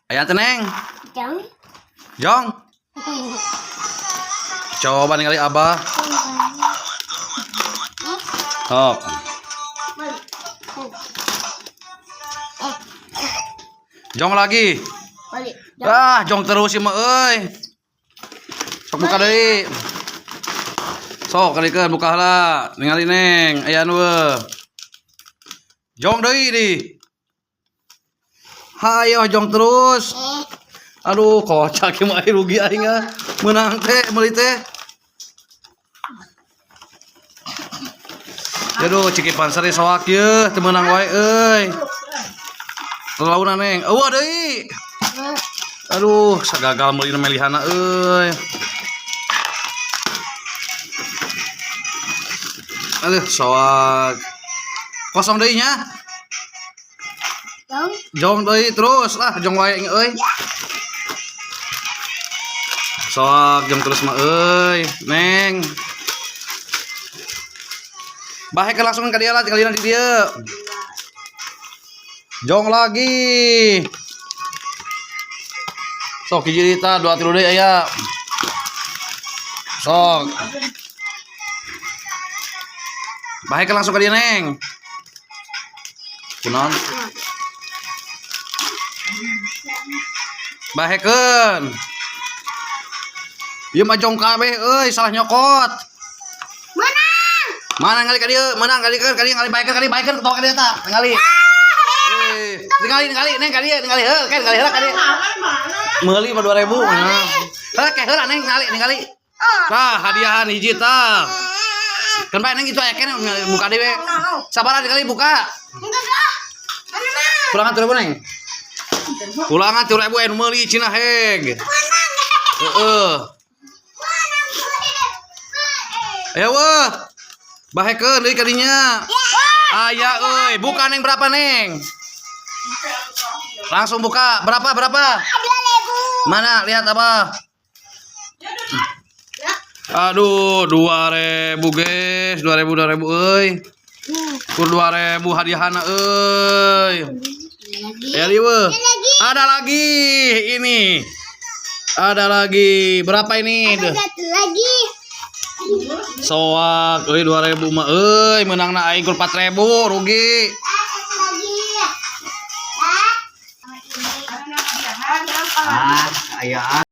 Aya teh, Neng? Jong. Jong. Coba ningali Abah. Sok. Balik. Jong lagi. Balik. Jong. Ah, jong terus sih mah euy. Sok buka deui. Sok kalikeun buka heula. Ningali, Neng, aya nu eueuh. Jong deui di. Hayo jong terus. Aduh, kocak ieu mah, rugi aing ah. Meunang teh, meuli teh. Aduh, ciki pansari soak ye, teu meunang wae euy. Launa, Neng. Eueuh deui. Aduh, sagagal meuli melihana euy. Aduh, soak. Kosong deui nya. Jong. Jong deui terus lah, jong wae euy. Soak jong terus mah euy, Neng. Bahe ke langsung ka dia lah, tinggal di dia. Jong lagi. Sok hiji ta, dua tilu deui aya. Sok. Bahe ke langsung ka dia, Neng. Kunaon? Bahekeun. Ieu mah jong kabeh euy, salah nyokot. Menang. Mana ngali ka dieu? Menang kali ka dieu ngali bahekeun ka dieu, bahekeun tong ka dieu ta, ningali. Eh, ningali ningali Neng ka dieu, ningali heuh, kan ningali heula ka dieu. Meuli mah 2000. Nah. Heuh, ke heula, Neng, ningali ningali. Tah, hadiahan hiji tah. Kan bae, Neng, itu aya keneh buka deui we. Sabaraha ningali buka. Enggak, enggak. Menang. Pulangan 1000, Neng. Pulangan 1000 anu meuli cenah heg. Heeh. Ayo weh. Bahekeun deui ka dinya. Aya euy, buka, Neng, berapa, Neng? Langsung buka, berapa berapa? 2000. Mana lihat apa? Aduh, 2000, guys, 2000 2000 euy. Kur 2000 hadiahana euy. Lagi. Ya liwe. Lagi. Ada lagi ini. Ada lagi. Berapa ini? Ada satu lagi. Soak euy, 2000 mah euy, meunangna aing kur 4000 rugi. Ah, satu lagi. Ah. Ah, aya.